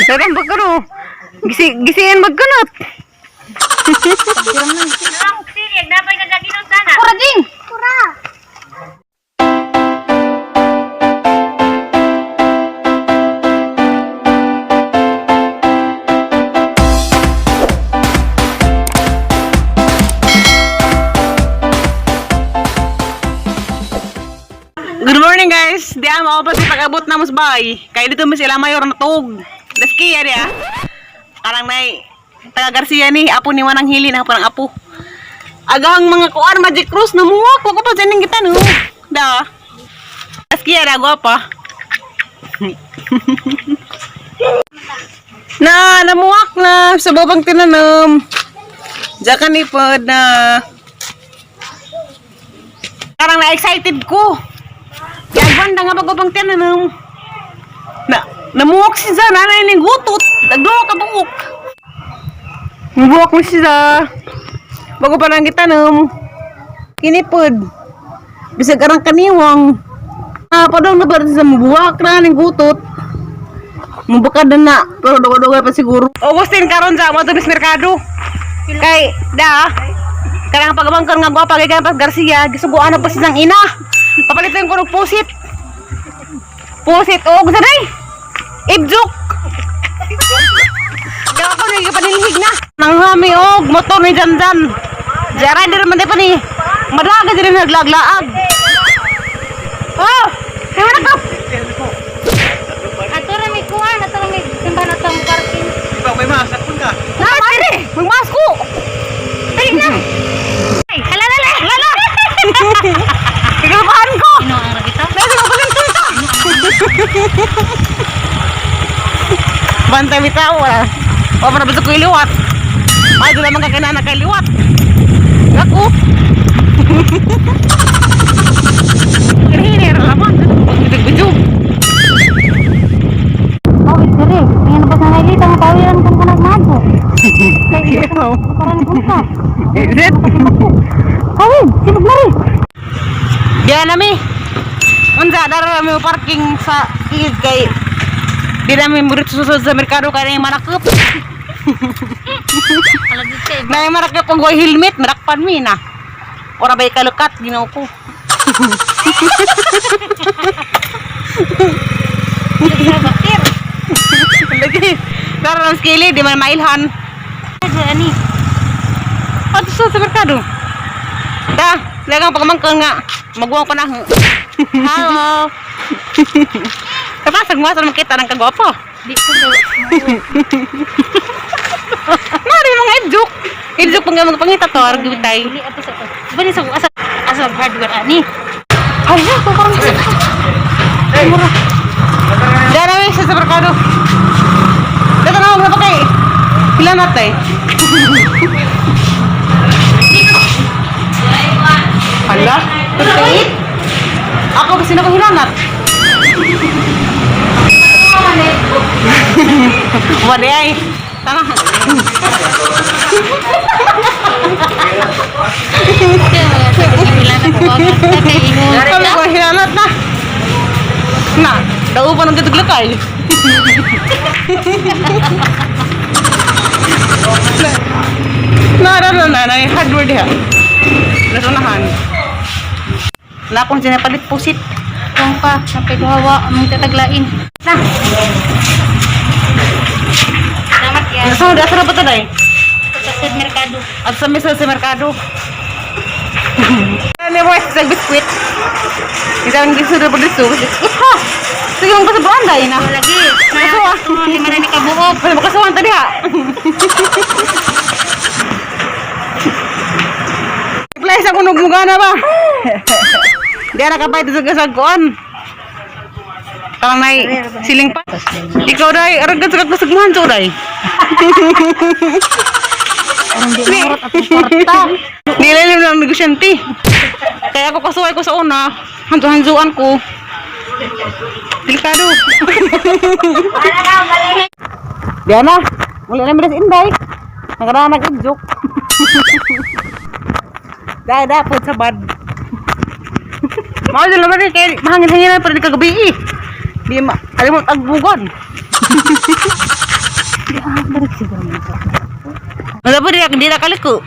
Dadan ba kano? Gisi gisian magkanot. Kura ding. Kura. Good morning, guys. Di ama ako pa si pag-abot na mas bay. Kaya dito mas sila mayor na tug. Daski ya dia. Karang nay taga Garcia ni apo ni Wanang Hilin apo ng apo. Agang mga kuan Magic Cross na muwak ko pa dyan kita no. Da. Daski ya da gwapa. Na namuwak na sa babang tinanom. Diyan ni pod na. Parang na-excited ko. Gagwan na nga bago pang tinanom. Na, namuwak si Zan, nanay ning gutot. Nagduwa ka buok. Namuwak mo siya. Bago pa lang gitanom. Kinipod. Bisag arang kaniwang. Ah, padong na ba sa mabuwak na ning gutot. Mubakad na na, pero dugo-dugo pa siguro. Augustin karon sa mo sa merkado. Kay da karang pagabangkan nga gwapa kay Pas Garcia, gisuguan na pa siyang ina. Papalitan ko ng pusit. Pusit og sa day. Ibjuk. Gawa ko na panilhig na. Nanghami og motor ni Janjan. Jara dir man di pa ni. Madaga diri naglaglaag. Oh, kaya na ka. Ato ra may kuan, ato ra may simbahan ato ang parking. Di ba, may masak ka? Na, dire. Magmasko. Dali na. Ay, hala hala. Lala. Ikabahan ko. Ino ang ragita. Nasa ko palinton ta. Bantay bitaw wala. O para ba ko iliwat. Ay dula man ka kinana kay liwat. Ako. Kirhini ra laman. Bidyo. Oh, dire. Ngayon ba sa ngayon ang tawiran kung kanag mago. Parang punta. Is it? Kawin, sinog na rin. Diyan nami. Unsa dara mi parking sa kilid kay di namin murit susod sa merkado kay na manakop. Kalagit kay. Na marakap ang way helmet, marakpan mi na. Ora bay kalukat Ginoo ko. Lagi. Dara lang skili, di man mailhan. Ani. Ato sa merkado. Da, lagang pagmangkang nga. Maguwang ko na. Hello. Kapasag mo sa makita ng kagwapo. Di ko daw. Mari mga idjuk. Idjuk pang mga pangita to, arag gibitay. Dili ato sa. Bani sa asa asa hardware ani. Ay, ko karon sa. Mura. Da na mi sa merkado. Dito na na pa kay. Pila na tay? Hala, 38. Ako kasi na ko hilanat. Wala ay. Tama. Kami ko hilanat na. Na, daw pa nang gituglakay. Na, na, na, na, na, hardware diha. Nasunahan. Na akong sinapalit pusit. Kung pa, napay duhawa, among tataglain. Na, Salamat ya. nasunod, asa na ba ito, day? Sa merkado. At sa mesa sa merkado. Ano mo sa biskwit? Isa ang gusto na pagdito. Biskwit ha! Sige, mong kasabuan day na. Lagi. Na, di man na ni kabuok. Wala makasuhan tadi ha. Place ako nagmuga na ba? Di na kapay sa kasagkuan. Parang nay siling pa. Ikaw day, arag ka sa kasagmuhan so day. Parang di maurot atong kwarta. Nilalim lang negosyante. Kaya ako kasuway ko sa una, hantu-hantuan ko. Delikado. Diana, muli na miras inday. Nakaraan nag-joke. Dahil dapat sa bad. Mao sila man kay mahangin-hanginan pa rin kagabi eh. Di ma, alimot agbugon. Ah, balik siguro mo ito. Wala po, di na kaliko.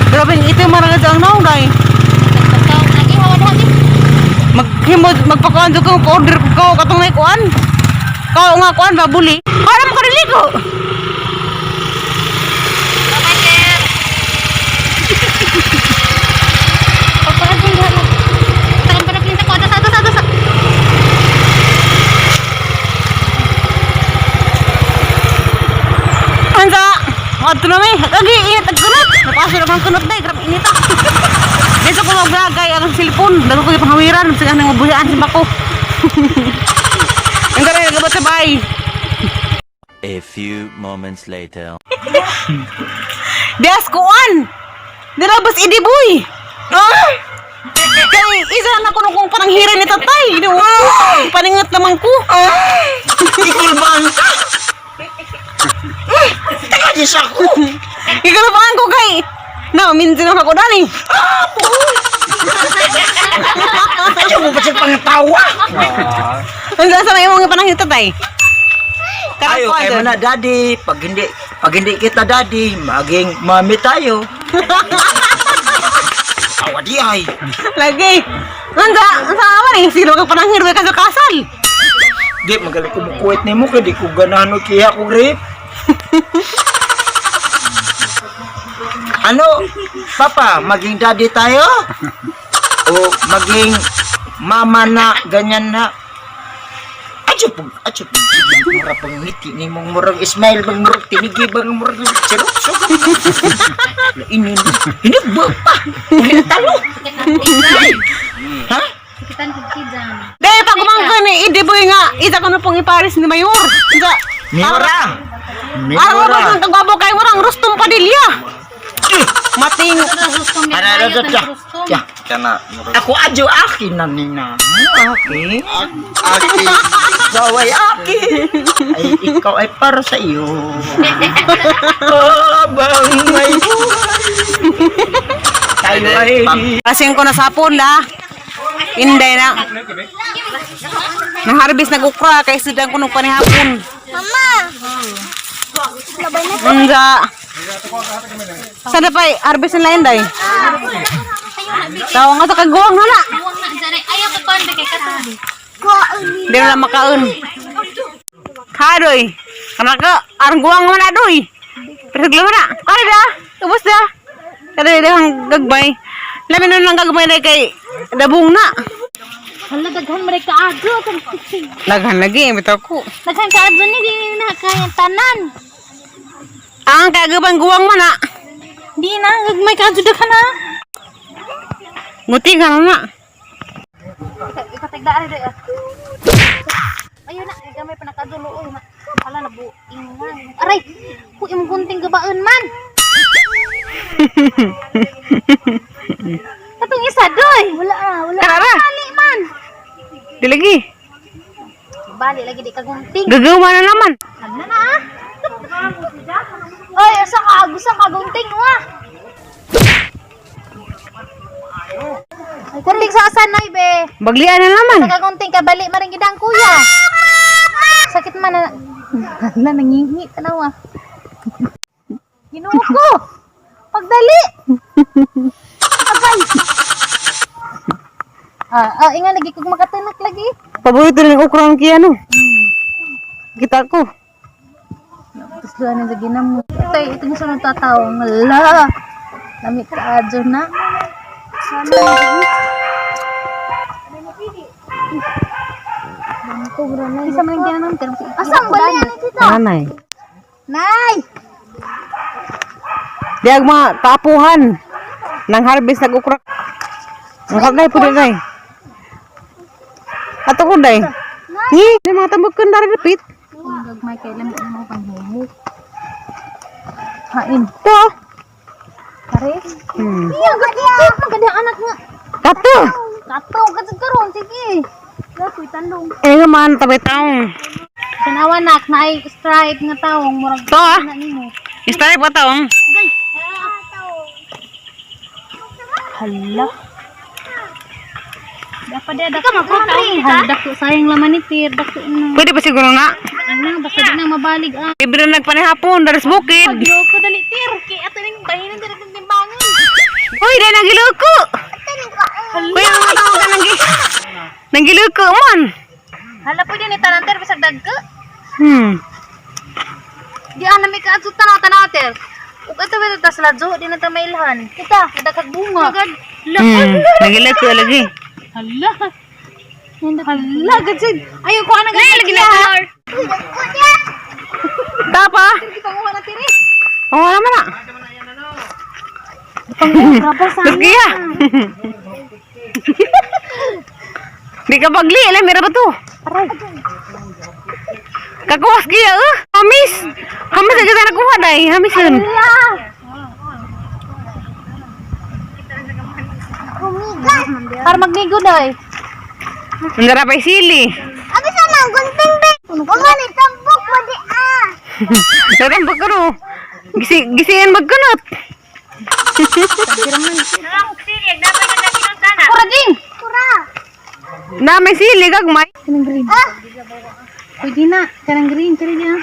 Grabe, ito yung marangad sa ang naong day. Lagi hawa dahil. Maghimod, magpakuan ko, pa-order ko ko, katong na kuan. Kao nga kuan, babuli. Para mo kariliko. Bye, sir. Pagpakan kong lahat. Takam pa na pinta ko. Atas, atas, atas. Ansa, adto na mi. Agi, init ang kunot. Napaso na ang kunot day, grabe init ah. Dito ko maglagay ang cellphone. Dago ko ipanghawiran, sige nang mabuhian si bako. Ang garay nagabot sa bay. A few moments later. Dias kuan. Nilabas idiboy. Ah! Kay isa na kuno kung parang hira ni tatay. Ah! Paningat naman ko. Ikulbaan ka! Taka di sa ako! Ikalapaan ko kay. Na, minsan ako dani. Ayaw mo ba siya pangtawa? Ang sa may imong panangit tatay. Karang Ayaw kuan kayo dyan. na, daddy. Pag hindi kita, daddy, maging mami tayo. Awa di ay. Lagi. Ang sa aman eh, sino ka panangir ka sa kasal. Di, magaling ko mukuwit ni mo, kaya di ko ganahan o kiha ko grip. Ano, papa, maging daddy tayo? O maging mama na, ganyan na? Adyo pag, adyo pag, sige, mura pang ngiti ni mong murag smile, bang murag tinigi, bang murag sirok, so Lainin, hindi ba pa? Hindi talo. Ha? Sakitan ko kidan. Dahil pag umangka ni Idiboy nga, isa ko na pong iparis ni Mayor. Sa, Mura! Araw ba Mura! ang kagwabo kay Warang Rustum Padilla? Mating. Ano, ano, ano, Kana Ako adyo akin na nina. Akin. Aki. Ikaw ay akin. Ay, ikaw ay para sa iyo. Habang may buhay. Tayo ay Kasing ko na sapon la. Inday na. Naharbis nag-ukra kay sudan ko nung panihapon. Mama! Nga. Sana pa harvest na inday. Tawa nga sa kaguwang na na. Huwag na dyan ay. Ayaw ko pa kay katubig. Di na lang makaon. Kadoy. Kanaka, arang guwang mo na doy. Pero mo na. Kare da. Ubos da. Kare da ang gagbay. Lamin nun lang gagbay na kay dabong na. Hala, daghan mo rin kaadyo. Daghan lagi, bitaw ko. Daghan kaadyo ni, di na kaya tanan. Ang kagaban guwang mo na. Di na, gagmay kaadyo daghan na. Nguti ka na na. Ikatagdaan rin. Ayun na, gamay pa nakadulo. Uy, hala na buing man. Aray, ku imong gunting gabaan man. Katong isa doy. Wala na, wala. Karara. Bali man. Di lagi. Bali lagi di ka gunting. Gagawa na naman. Ano na ah? Oy, asa ka gusto ka gunting wa. Gunting sa asan nay be. Baglian na naman. Nagagunting ka bali maring gidang kuya. Sakit man na. Hala nangihi tanawa. Ginoo ko. Pagdali. Agay. Ah, ah, inga lagi kog makatanak lagi. Paborito rin ang okra ang kiya no. Kita ko. Tapos na sa ginam mo. Ito, ito yung sunod tatawang. Ala! Lami ka adyo na. Isa man lang tinanong. Asang bali ani tita? Nanay. Nay! Di ang mga kapuhan. Nang harvest nag okra. Ang kagay po din ay. Ato ko day. Ni, di mga tambok ko na repeat. Gagmay kay lami mo panghumok. Hain. To. Pare. Iya, gagmay. Maganda anak nga. Kato. Kato, kato karon sige. Lakoy tanong. Eh nga man tabi taong. Tanawa nak naay stripe nga tawong murag To ah. na nimo. Istay pa taong. Hala. Dapat dia dako. Ka dako sayang laman ni Tir, dako na. Pwede pa siguro na. Ano, basta di na mabalig ah. Libre na nagpanihapon, daras bukid. Pagloko dali Tir. Kay ato ning bahinan diri ng timbangan. Uy, dahil nagiluko. Uy, ang mga tao ka nanggiluko man. Hala pwede ni tanan Tir bisag dagko. Di ana may kaadto tanaw tanaw Tir. Ug ato ba ta sa ladyo di na ta mailhan. Kita, dagkag bunga. Nagiluko lagi. Hala. Hala, gajid. Ayaw ko anang lagi na. Tapa. Panguha na tiri. Oh, wala man na. Panguha sa. Terus kaya. Di ka pagli, alam, meron ba to? Kakuwas kaya, eh. Hamis. Hamis na kita nakuha, day. Hamis yun. Para magnigo day. Nandara pa yung sili. Abi sa nang gunting be. Kumani tambok mo di ah. Natambak ka no. Gisingan magkunot. Pura ding. Pura. Na may sili, gagmay. Kanang green. Ah. Pwede na. Kanang green kani niya.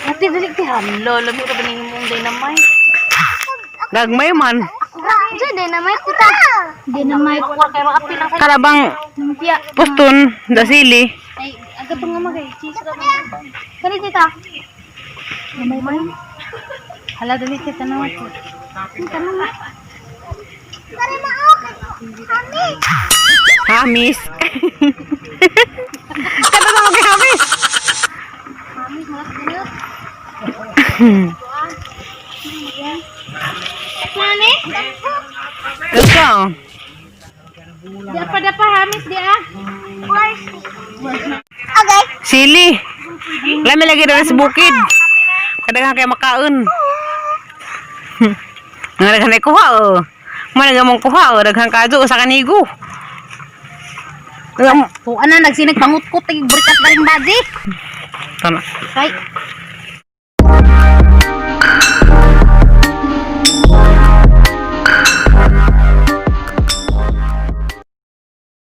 Ate dali ti halo lami ra ba ning imong dynamite. Gagmay man. Diyan dynamite kita. Dynamite. Kay mga apil lang sa Kalabang lumpia. pustun, da sili. Ay, aga pa nga magay. Cheese ra man. Kani tita. Gamay man. Hala dali kita tanaw ko. Tanaw. Para mao Hamis. Kata sa mga hamis. Hamis mga sinot. Mami? Ikaw. Di apa dapa hamis di ah. Okay. Sili. Lami lagi dari sa bukid. Kadaghan kay makaon. Nga daghan ay kuha oh. Mo na mong kuha oh, daghan kadto sa kanigo. Daghan Tuan na nagsinag pangutkot tig burikat baling badi. tama. Kay